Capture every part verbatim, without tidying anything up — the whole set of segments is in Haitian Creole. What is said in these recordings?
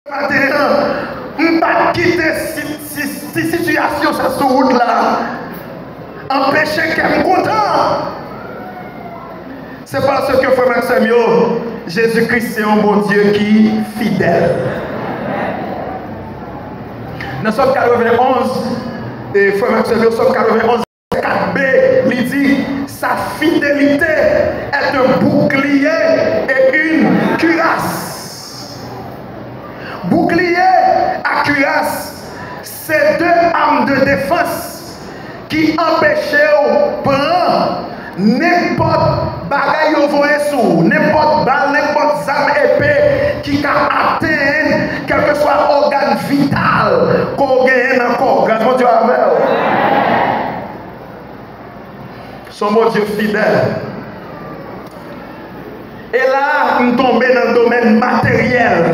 Maten an, m pa t kite si, si, si sitiyasyon sa sou wout la anpeche kè m kontan. Se paske, frè m ak sè m yo, Jezi Kris se yon Bondye ki fidèl. Nan Sòm katrevenn onz, e frè m ak sè m yo, Sòm katrevenn onz, kat b, li di, sa fidélité est un bouclier et une cuirasse. Bouclier ak kiras se de arm de défense ki anpeche w pran nenpòt bagay yo voye sou ou, nenpòt bal, nenpòt zam epe ki ka atenn kèlkeswa ògàn vital ke w genyen nan kò w. Gras Bondye avè w. Se yon Bondye fidèl. E la, m tonbe nan domèn materyèl.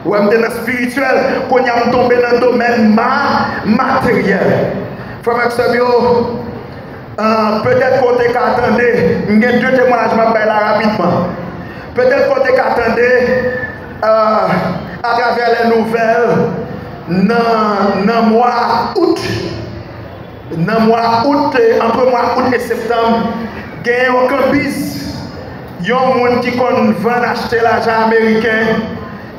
Wè, m te nan espirityèl, kounye a m tonbe nan domèn ma, materyèl. Frè m ak sè m yo, euh, petèt ke w te ka tande, m gen de temwayaj m ap bay la rapidman. Petèt ke w te ka tande, euh, atravè lè nouvèl, nan, nan mwa out, nan mwa out, ant mwa out e septanm, gen yon kanbiz, yon moun ki konn vann achte lajan ameriken,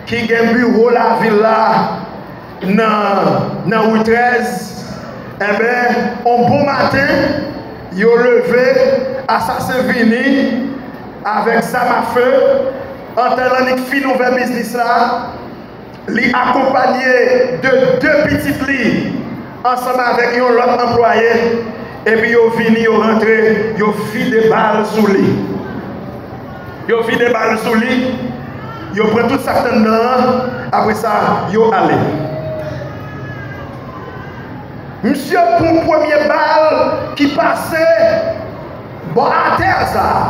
ki gen biwo lavil la nan, nan ri trèz, enben, on bon maten, yo leve, asasen vini avèk zam afe, antan l annik fin ouvè biznis la, li akonpanye de de pitit li ansanm avèk yon lòt anplwaye, epi yo vini, yo rantre, yo vide bal sou li. Yo vide bal sou li, yo pran tout sa k t anndan an, apre sa, yo ale. Misye pran premye bal ki pase bò atè sa a.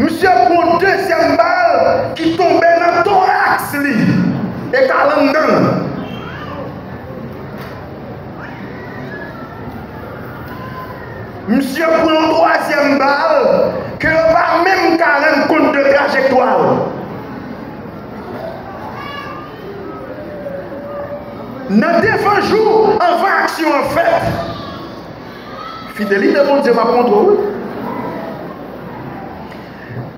Misye pran dezyèm bal ki tonbe nan toraks li e k al anndan l. Misye pran yon twazyèm bal ke yo pa menm ka rann kont de trajektwa l. Nan devan jou, anvan aksyon an fèt, fidelite Bondye m ap montre w, wi.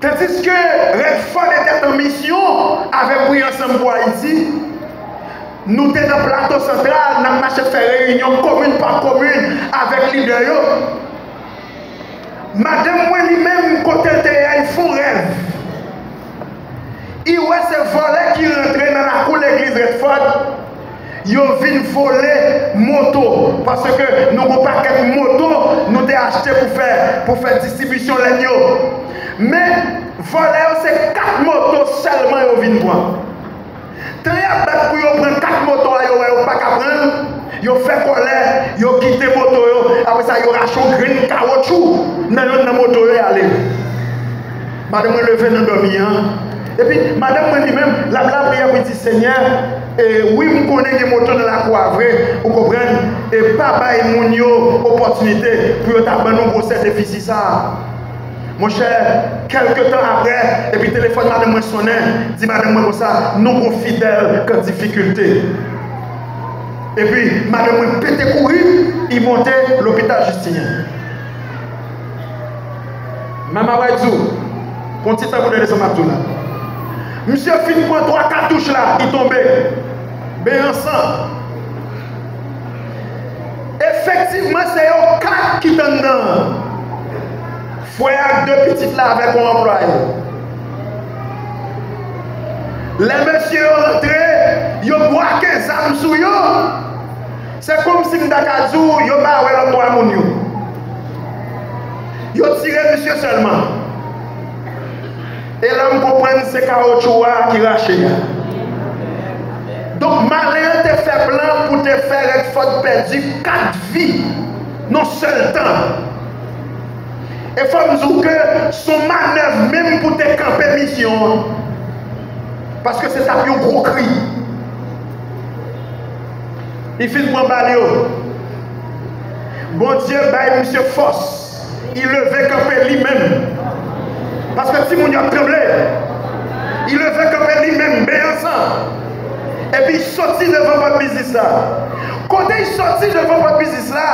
Tandiske Redford te an misyon avèk Priye Ansanm pou Ayiti, nou te nan Plato Santral, n ap mache fè reyinyon komin pa komin avèk lidè yo. Madanm mwen li menm, kote l te ye a, li fè yon rèv. Li wè se vòlè ki rantre nan lakou legliz Redford, yo vin vole moto, paske nou gon pakèt moto nou te achte pou fè, pou fè distribisyon lèt yo. Men, vòlè yo se kat moto sèlman yo vin pran. Tan y ap bat pou yo pran kat moto a, yo wè yo pa ka pran l, yo fè kòlè, yo kite moto yo, apre sa yo rache yon grenn kawotchou nan yonn nan moto yo, y ale. Madanm mwen leve nan dòmi an, epi madanm mwen li menm, l ap lapriyè pou l di, Senyè, e wi, m konnen gen moto nan lakou a vre, ou konprann, e pa bay moun yo opòtinite pou yo ta ban nou gwosè defisi sa a. Monchè, kèlke tan apre, epi telefòn madanm mwen sonnen, di madanm mwen konsa, nou gon fidèl k an difikilte. Epi, madanm mwen pete kouri, li monte lopital Jistinyen. Men m ap di w, pran ti tan pou tande sa m ap di w la. Misye fin pran twa katouch la, li tonbe. Ben an san. Efektivman, se yon kat ki t anndan an. Frè ak de pitit la avèk yon anplwaye. Lè mesye yo rantre, yo brake zam sou yo. Se kòmsi m ta ka di w, yo pa wè lòt twa moun yo. Yo tire misye sèlman. E la m konprann se kawotchou a ki rache a. Donk, malen an te fè plan pou te fè Redford pèdi kat vi nan sèl tan. E fò m di w ke se yon manèv menm pou te kanpe misyon an. Paske se t ap yon gwo kri. Li fin pran bal yo. Bondye bay misye fòs. Li leve kanpe li menm. Paske timoun yo ap tranble. Li leve kanpe li menm, beny an san. Epi l soti devan pòt biznis la. Kote l soti devan pòt biznis la,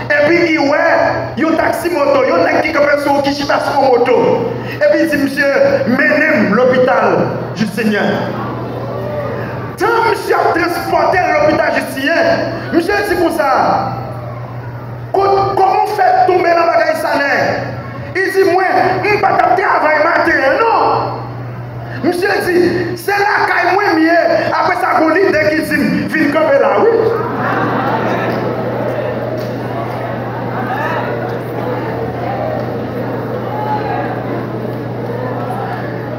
epi li wè yon taksi moto, yon nèg ki kanpe sou, ki chita sou yon moto. Epi l di, "Misye, mennen m lopital Jistinyen." Tan misye ap transpòte l lopital Jistinyen, misye di konsa, "Kot, kòman w fè tonbe nan bagay sa, nèg?" Li di, "Mwen, m pa t ap travay maten an, non." Misye di, "Se lakay mwen m ye." Apre sa, gon lidè ki di m, "Vin kanpe la, wi."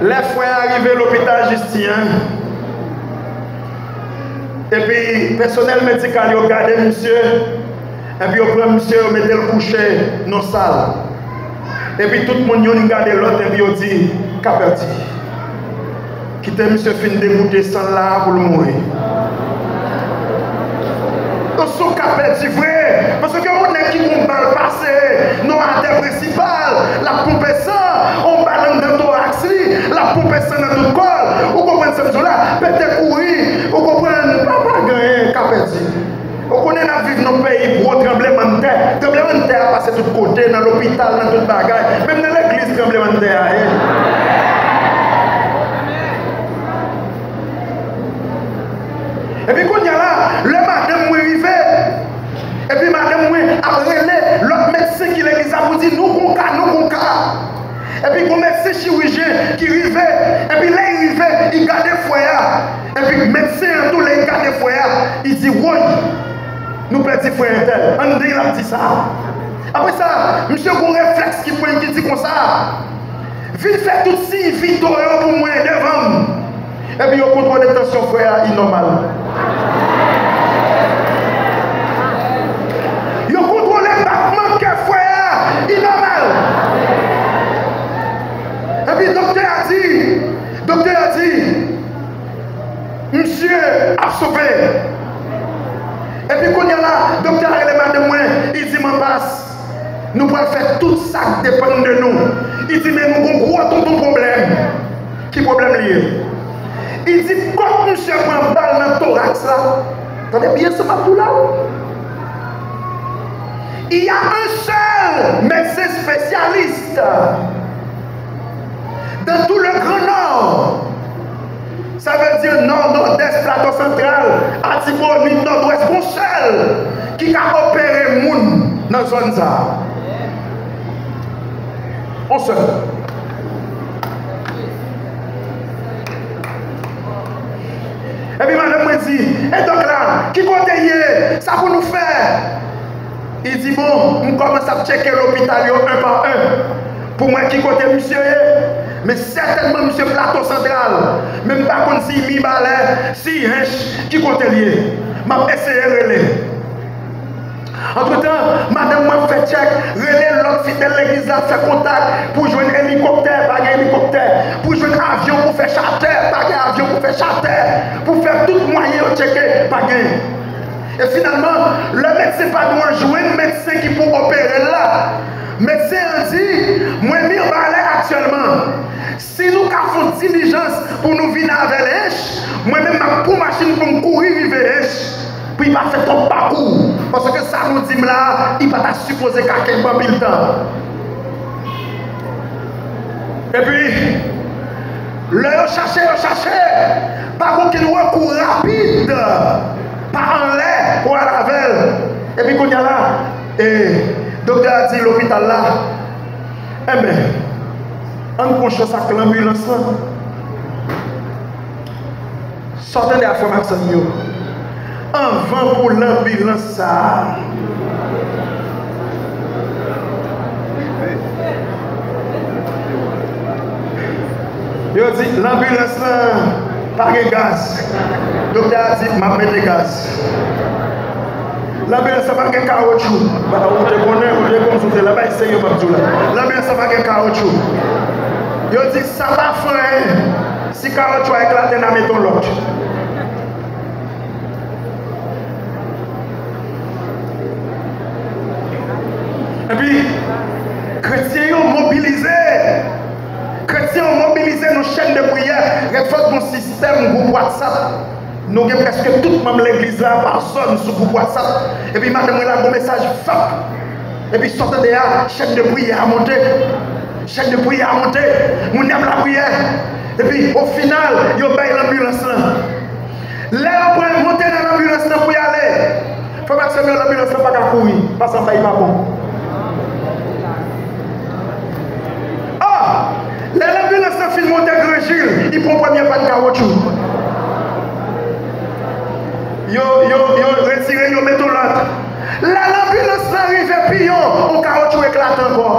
Lè frè a rive lopital Jistinyen, epi pèsonèl medikal yo gade misye, epi yo pran misye, yo mete l kouche nan sal. Epi tout moun youn gade lòt, epi yo di, "Ka pèdi." Kite misye fin degoute san l la pou l mouri. Donk, se yon ka pèdi vre. Paske yon nèg ki gon bal pase nan atè prensipal, l ap ponpe san, yon bal anndan toraks li, l ap ponpe san nan tout kò l. Ou konprann sa m di w la? Pete kouri, ou konprann? Pa, pa gen anyen, ka pèdi. Ou konnen n ap viv nan peyi gwo tranblemanntè. Tranblemanntè a pase tout kote, nan lopital, nan tout bagay. Menm nan legliz tranblemanntè a ye. Epi kounye a la, lè madanm mwen rive, epi madanm mwen ap rele lòt medsen ki legliz la pou di, "Nou gon ka, nou gon ka." Epi gon medsen chirijyen ki rive, epi lè li rive, li gade frè a. Epi medsen an tou, lè li gade frè a, li di, "Woy, nou pèdi frè entèl." Anndan l ap di sa. Apre sa, misye gon reflèks ki pran l, ki di konsa, "Vin fè tout siy vital yo pou mwen devan m." Epi yo kontwole tansyon frè a, li nòmal. Yo kontwole batman kè frè a, li nòmal. Epi doktè a di, doktè a di, "Misye ap sove." Epi kounye a la, doktè a rele madanm mwen, li di, "Manpas, nou pral fè tout sa k depann de nou." Li di, "Men nou gon gwo tonton pwoblèm." "Ki pwoblèm li ye?" Li di, "Kot misye pran bal nan toraks la." Tande byen sa m ap di w la. Il y a un seul médecin spécialiste dans tout le Grand Nord. Sa vle di Nò, Nòdès, Plato Santral, Atibonit, Nòdwès, gon sèl ki ka opere moun nan zòn sa a. On sèl. Epi madanm mwen di, "E dòk la, ki kote l ye? Sa pou nou fè?" Li di, "Bon, m kòmanse ap tcheke lopital yo en pa en pou m wè ki kote misye ye. Men sètènman, misye Plato Santral. Men m pa konn si Mibalè, si Hench, ki kote l ye. M ap eseye rele." Antretan, madanm mwen ap fè tchèk, rele lòt fidèl legliz la, fè kontak pou jwenn elikoptè, pa gen elikoptè, pou jwenn avyon pou fè chatè, pa gen avyon pou fè chatè, pou fè tout mwayen yo tcheke, pa gen. E finalman, lè medsen pa nou an jwenn medsen ki pou opere l la, medsen an di, "Mwen Mibalè aktyèlman. Si nou ka fè yon dilijans pou nou vin avè l Ench, mwen menm m ap pran machin pou m kouri rive Ench, pou li pa fè twòp pakou, paske sa nou di m la, li pa ta sipoze ka kenbe anpil tan." Epi, lè yo chache, yo chache, pa gen okenn rekou rapid, pa anlè pou al avè l. Epi kounye a la, e, doktè a di lopital la, "Enben, ann pran chans ak lanbilans lan." Sa w tande a, frè m ak sè m yo? Anvan pou lanbilans sa a, yo di lanbilans lan pa gen gaz. Doktè a di, "M ap mete gaz." Lanbilans lan pa gen kawotchou. Ba, ou te konnen, ou te konn sou tele, bay serye m ap di w la. Lanbilans lan pa gen kawotchou. Yo di, "Sa pa fre, si kawotchou a eklate, n a mete yon lòt." Epi, kretyen yo mobilize. Kretyen yo mobilize. Se yon chèn de priyè. Rèdfòd gon sistèm gwoup WhatsApp. Nou gen prèske tout manm legliz la pa zòn sou gwoup WhatsApp. Epi maten mwen la gon mesaj fap. Epi sa w tande a, chèn de priyè a monte. Chèn de priyè a monte. Moun y ap lapriyè. Epi, o final, yo bay lanbilans lan. Lè yo pral monte nan lanbilans lan pou y ale, frè m ak sè m yo, lanbilans lan pa ka kouri, paske anba li pa bon. Oh! Lè lanbilans lan fin monte Granjil, li pran premye pàn kawotchou. Yo, yo, yo retire, yo mete yon lòt. Lè lanbilans lan rive Piyon, yon kawotchou eklate ankò.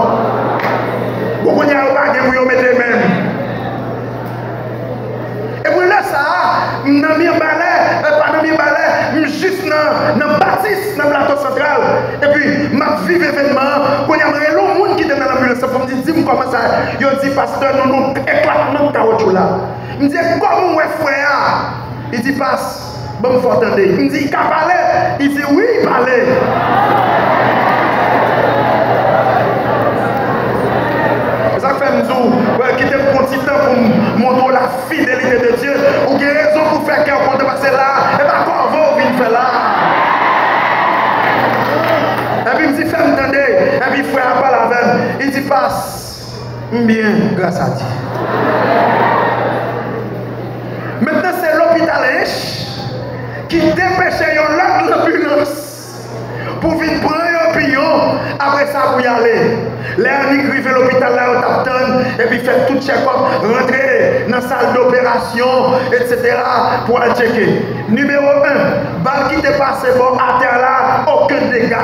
Bon, kounye a yo pa gen pou yo mete menm. Epi lè sa a, m nan Mibalè, e, pa nan Mibalè, m jis nan, nan Batis, nan Plato Santral. Epi m ap viv evènman an. Kounye a, m rele yon moun ki te nan lanbilans lan pou m di, di m kòman sa ye. Yo di, pastè, nou, nou eklatman kawotchou la. M di, e kòman w wè frè a? Li di, pas, ban m fè w tande. M di, li ka pale? Li di, wi, li pale. Se sa k fè m di w, wè, kite m pran ti tan pou m montre w la fidélité de Dieu. Ou gen rezon pou fè kè w kontan paske la, e pa kòve w vin fè la. Epi m di, fè m tande. Epi frè a pale avè m. Li di, pas, m byen, gras a Dye. Mentnan se lopital Ench ki depeche yon lòt lanbilans pou vin pran yo Piyon, apre sa pou y ale. Lè annik rive lopital la, yo t ap tann, epi fè tout tchèkòp, rantre nan sal doperasyon, etsetera, pou al tcheke. Nimewo en, bal ki te pase bò atè a la, okenn dega.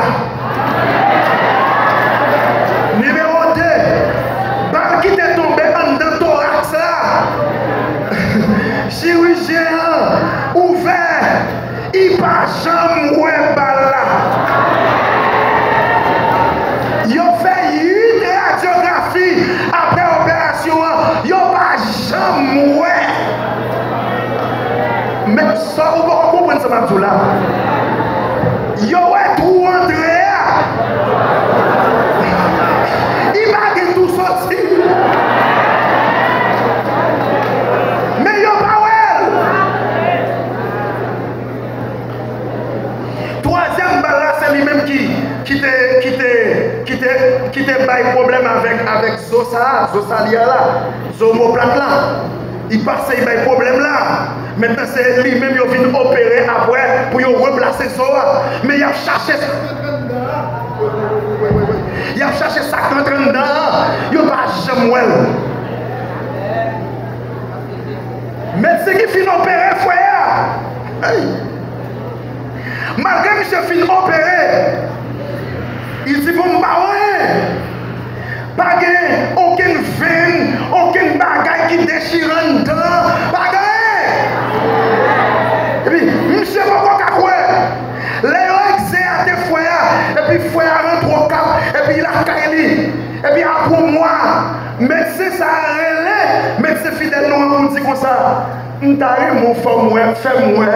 Nimewo de, bal ki te tonbe anndan toraks la, chirijyen an ouvè, li pa janm wè bal la. Yo fè uit radyografi apre operasyon an, yo pa janm wè. Men sa ou poko konprann sa m ap di w la. Yo wè twou antre a. Li pa gen twou soti. Men yo pa wè l. Twazyèm bal la, se li menm ki, ki te, ki te, ki te, ki te bay pwoblèm avèk, avèk zo sa a, zo salya la, zo omoplat la. Li pase, li bay pwoblèm la. Mentnan, se li menm yo vin opere apre pou yo replase zo a. Men y ap chache sa k rantre anndan an. Y ap chache sa k rantre anndan an. Yo pa janm wè l. Medsen ki fin opere frè a. Hey! Malgre misye fin opere, li di, bon, m pa wè anyen. Pa gen okenn venn, okenn bagay ki dechire anndan, pa gen anyen. Epi, misye poko ka kwè. Lè yo egzeyate frè a, epi frè a rantre Okap, epi lakay li, epi apre yon mwa, medsen sa a rele medsen fidèl nou an pou l di konsa, m ta renmen w fè m wè, fè m wè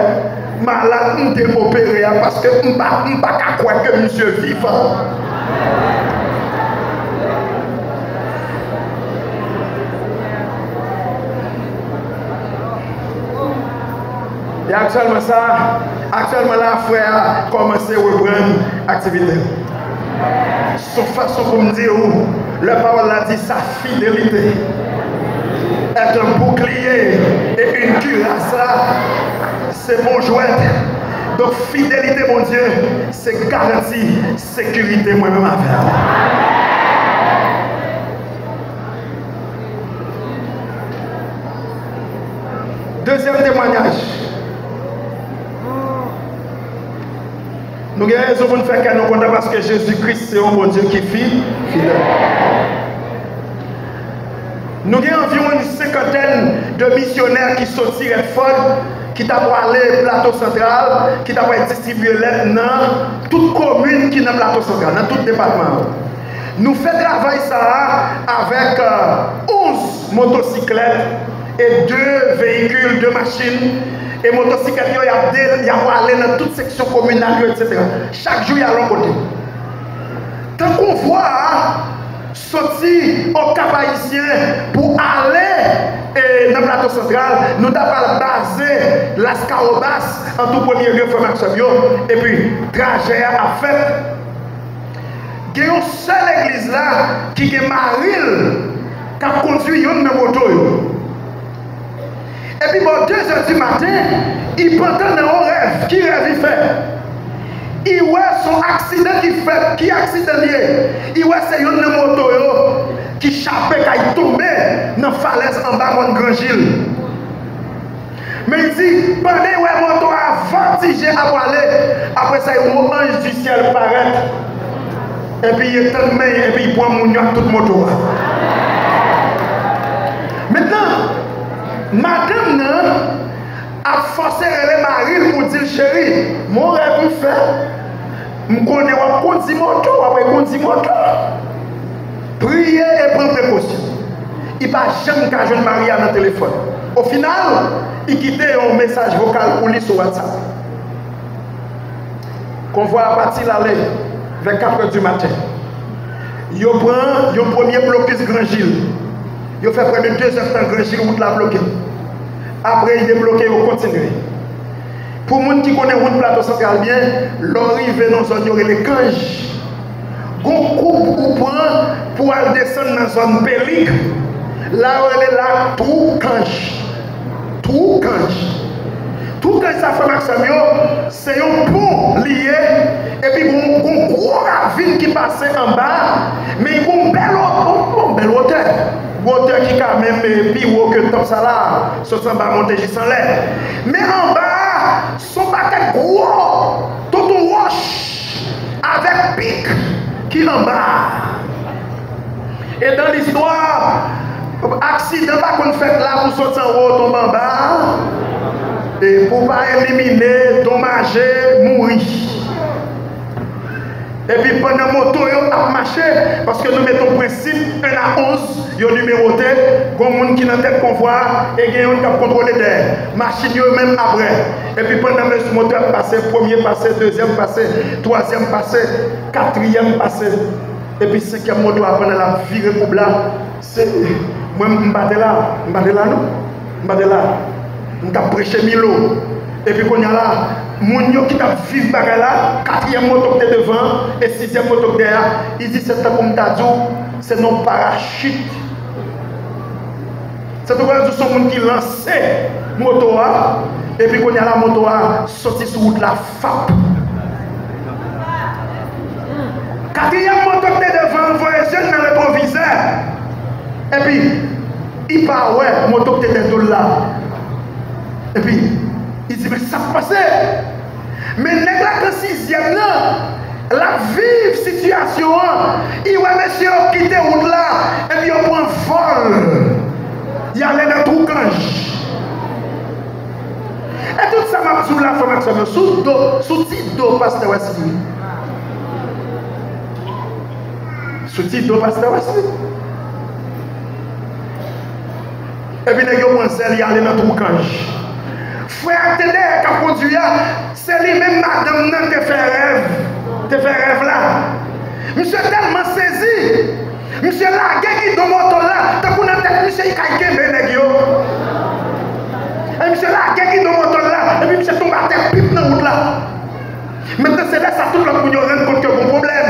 malad m te opere a, paske m pa, m pa ka kwè ke misye vivan. E aktyèlman sa, aktyèlman la, frè a kòmanse reprann aktivite l. Se yon fason pou m di w, lè pawòl la di sa, fidélité est un bouclier et une cuirasse, se pa yon jwèt. Donk, fidelite Bondye, se garanti sekirite mwen menm avè w. Dezyèm temwayaj. Nou gen rezon pou n fè kè nou kontan paske Jezi Kris se yon Bondye ki fi, fidèl. Nou gen anviwon yon senkantèn de misyonè ki soti Rèdfòd, ki ta pwale Plato Santral, ki ta pwale distribye lèt nan tout komin ki nan Plato Santral, nan tout depatman yo. Nou fè travay sa a avèk, euh, onz motosiklèt e de veyikil, de machin, e motosiklèt yo, y ap de, y ap ale nan tout seksyon kominal yo, etsetera. Chak jou, y al yon kote. Tan konvwa a soti Okap Ayisyen pou ale E nan Plato Santral, nou ta pral baze Laskawobas an tou premye lye, frè m ak sè m yo, epi trajè a ap fèt. Gen yon sè legliz la ki gen mari l k ap kondui youn nan moto yo. Epi bò de zè di maten, li pantan nan yon rèv. Ki rèv li fè? Li wè se yon aksidan ki fèt. Ki aksidan li ye? Li wè se youn nan moto yo ki chape kay tonbe nan falèz anba mòn Gran Jil. Men li di, pandan li wè moto a vòltije ap ale, apre sa, yon anj di syèl parèt. Epi li etann men l, epi li pran moun yo ak tout moto a. Mentnan, madanm nan ap fòse rele mari l pou di l, cheri, m gon rèv m fè. M konnen w ap kondi moto, w ap rekondi moto. Priye e pran prekosyon. Li pa janm ka jwenn mari a nan telefòn. Ofinal, li kite yon mesaj vokal pou li sou WhatsApp. Konvwa a pati, l ale vè kat è di maten. Yo pran yon premye blokis Gran Jil. Yo fè prè de de zè tan Gran Jil, wout la bloke. Apre, yo debloke, yo kontinye. Pou moun ki konnen wout Plato Santral byen, lè w rive nan zòn yo rele Kanj, gon koub ou pran pou al desann nan zòn Pelik, la yo rele la Twou Kanj. Twou Kanj. Twou Kanj sa, frè m ak sè m yo, se yon pon li ye, epi gon, gon gwo ravin ki pase anba, men gon bèl wo-, gon, gon bèl wotè. Wotè ki ka menm, eh, pi wo ke tanp sa la, soti anba monte jis anlè. Men anba a, se yon pakèt gwo tonton wòch avèk pik ki anba a. E dan listwa, aksidan pa konn fèt la pou soti anwo tonbe anba a, e pou pa elimine, donmaje, mouri. Epi pandan moto yo ap mache, paske nou mete yon prensip, en a onz, yo nimewote, gon moun ki nan tèt konvwa a, e gen youn k ap kontwole dèyè. Machin yo menm apre. Epi pandan mes-, moto ap pase, premye pase, dezyèm pase, twazyèm pase, katriyèm pase. Epi senkyèm moto a, pandan l ap vire koub la, se, mwen, m pa te la, m pa te la non. M pa te la. M t ap preche Milo. Epi kounye a la, moun yo ki t ap viv bagay la, katriyèm moto ki te devan e sizyèm moto ki dèyè a, li di, se tankou m ta di w, se nan yon parachit. Se tankou m ta di w, se yon moun ki lanse moto a, epi kounye a la, moto a soti sou wout la, fap. Katriyèm moto ki te devan an voye je l nan retwovizè. Epi, li pa wè moto ki te dèyè do l la. Epi, li di, men sa k pase? Men nèg la k nan sizyèm nan, l ap viv sitiyasyon an. Li wè mesye yo kite wout la, epi yo pran vòl. Y ale nan Twou Kanj. E tout sa m ap di w la, frè m ak sè m yo, sou do, sou ti do pastè Wesley. Sou ti do pastè Wesley. Epi nèg yo pran zèl, y ale nan Twou Kanj. Frè a k te dèyè k ap kondui a, se li menm madanm nan te fè rèv, te fè rèv la. Misye tèlman sezi, misye lage gidon moto l la, tankou nan tèt misye li kay kenbe nèg yo. E misye lage gidon moto l la, epi misye tonbe atè pip nan wout la. Mentnan, se lè sa tout lòt moun yo rann kont ke gon pwoblèm.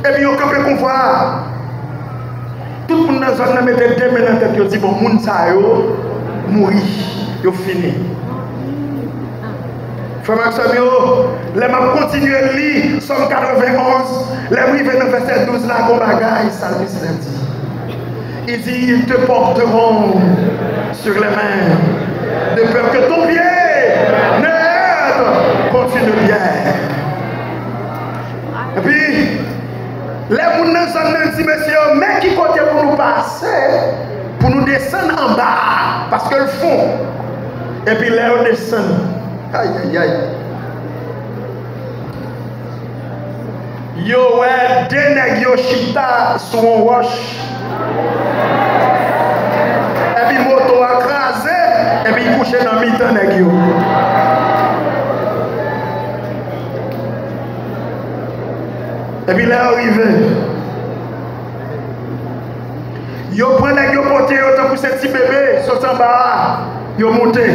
Epi yo kanpe konvwa a. Tout moun nan zòn nan mete de men nan tèt yo, di, bon, moun sa yo mouri, yo fini. Frè m ak sè m yo, lè m ap kontinye li Sòm katrevenn onz, lè m rive nan vèsè douz la, gon bagay salmis la di. Il dit, ils te porteront sur les mains, de peur que ton pied ne heurte contre une pierre. Epi, lè moun nan zòn nan di mesye yo, men ki kote pou nou pase, pou nou desann anba a, paske l fon. Epi lè yo desann, ayayay. Yo wè de nèg yo chita sou yon wòch. Epi moto a kraze, epi l kouche nan mitan nèg yo. Epi lè yo rive, yo pran nèg yo pote yo tankou se ti bebe, soti anba a, yo moute.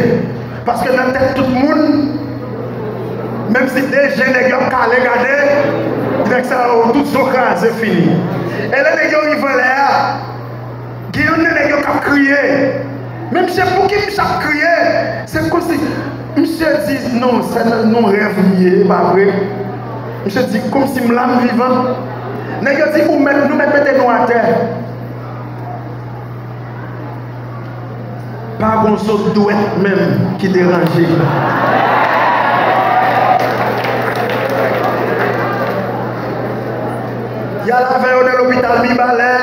Paske nan tèt tout moun, menm si de je nèg yo ap kale gade, nèg sa yo tout zo kraze fini. E lè nèg yo rive anlè a, gen youn nan nèg yo k ap kriye. Men misye, pouki misye ap kriye? Se kòmsi misye di, non, se nan yon rèv m ye, e pa vre. Misye di, kòmsi m la, m vivan. Nèg yo di, ou mèt, nou mèt mete nou atè. Pa gon zo dwèt menm ki deranje. Y al avè yo nan lopital Mibalè,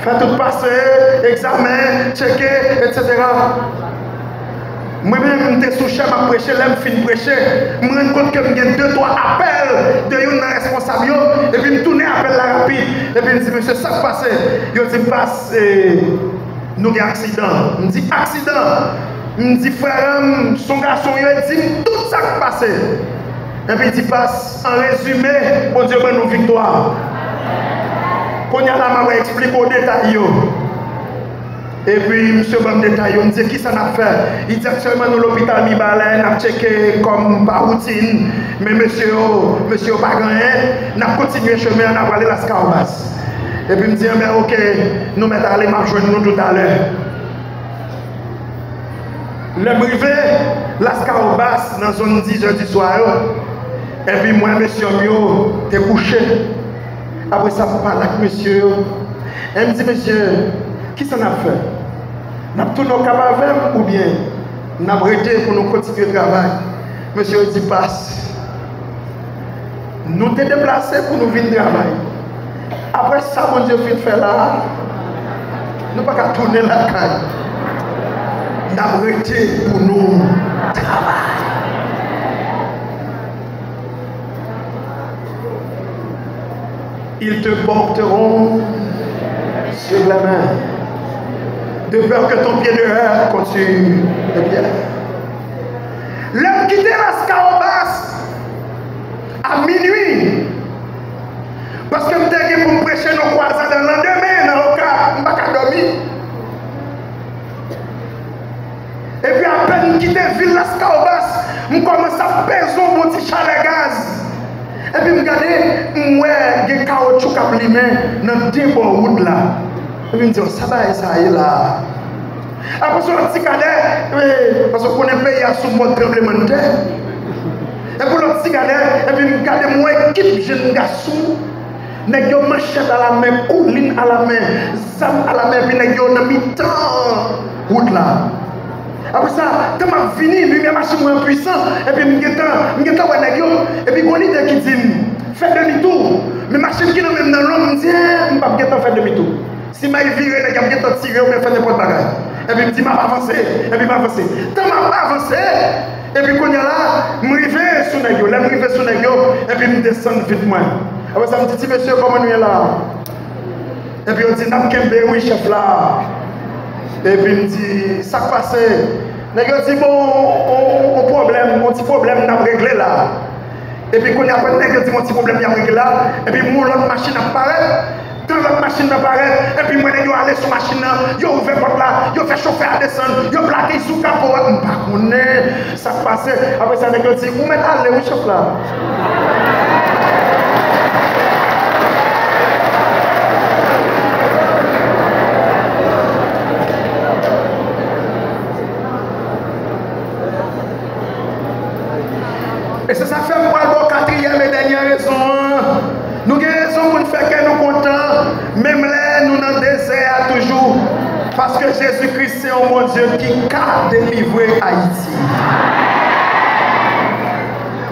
fè tout pase, egzamen, tcheke, etsetera. Mwen menm, m te sou chè, m ap preche, lè m fin preche, m rann kont ke m gen de twa apèl de youn nan responsab yo, epi m tounen apèl la rapid, epi m di, mesye, sa k pase? Yo di m, pas, eh, nou gen aksidan. M di, aksidan? M di, frè a m, s on gason, yo di m tout sa k pase. Epi di, pas, an rezime, Bondye ban nou viktwa. Kounye a la, m ap eksplike w detay yo. Epi, misye ban m detay yo, m di, kisa n ap fè? Li di, aktyèlman, nou lopital Mibalè, n ap tcheke kòm pa woutin, men mesye yo, mesye yo pa gen anyen, n ap kontinye chemen an, n ap prale Laskawobas. Epi m di, enben, oke, nou mèt ale, m ap jwenn nou toutalè. Lè m rive Laskawobas nan zòn dizè di swa yo, epi m wè mesye m yo te kouche. Apre sa, m pale ak mesye yo. E m di, mesye, kisa n ap fè? N ap tounen Okap avè m oubyen n ap rete pou nou kontinye travay? Mesye yo di, pas, nou te deplase pou nou vin travay. Apre sa Bondye fin fè la a, nou pa ka tounen lakay. N ap rete pou nou travay. Ils te porteront sur la main, de peur que ton pied ne heurte contre une pierre. Lè m kite Laskawobas a minui, paske m te gen pou m preche nan Kwazada landemen nan Okap, m pa ka dòmi. Epi apèn m kite vil Laskawobas, m kòmanse ap peze yon bon ti chalè gaz. Epi m gade, m wè gen kawotchou k ap limen nan de bò wout la. Epi m di, o, sa bagay sa ye la? Apre se yon ti kadè, e, paske w konnen peyi a sou mòd tranblemanntè. Epi lòt ti kadè, epi m gade, m wè ekip jenn gason. Nèg yo manchèt alamen, koulin alamen, zam alamen, epi nèg yo nan mitan wout la. Apre sa, tan m ap vini, limyè machin mwen pwisan, epi m gentan, m gentan wè nèg yo, epi gon lide ki di m, fè demi tou. Men machin ki nan men m nan long, m di, en, m p ap gentan fè demi tou. Si m al vire, nèg yo ap gentan tire oubyen fè nenpòt bagay. Epi m di, m ap avanse, epi m avanse. Tan m ap avanse, epi kounye a la, m rive sou nèg yo. Lè m rive sou nèg yo, epi m desann vit mwen. Apre sa, m di, ti mesye, kòman nou ye la? Epi yo di, n ap kenbe wi, chèf la. Epi m di, sa k pase? Nèg yo di, bon, on, on pwoblèm, on ti pwoblèm n ap regle la. Epi kounye a, apre nèg yo di m on ti pwoblèm y ap regle la, epi m wè lòt machin ap parèt. Tan lòt machin nan parèt, epi m wè nèg yo ale sou machin nan, yo ouvè pòt la, yo fè chofè a desann, yo plake sou kapo a, m pa konnen sa k pase. Apre sa, nèg yo di, ou mèt ale wi, chèf la. E se sa k fè m pral ba w katriyèm e dènye rezon an. Nou gen rezon pou n fè kè nou kontan, menm lè nou nan dezè a toujou. Paske Jezi Kris se yon Bondye ki ka delivre Ayiti.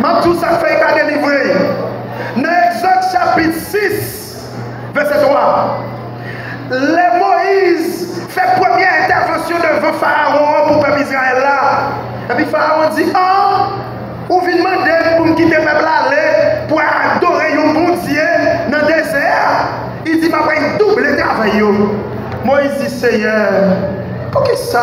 M ap di w sa k fè l ka delivre. Nan Egzòd chapit sis, vèsè twa. Lè Moyiz fè premye entèvansyon devan Farawon an pou pèp Izrayèl la, epi Farawon di, an, ou vin mande m pou m kite pèp la ale pou al adore yon bondye nan dezè a? Li di, m ap al double travay yo. Moyiz di, Seyè, poukisa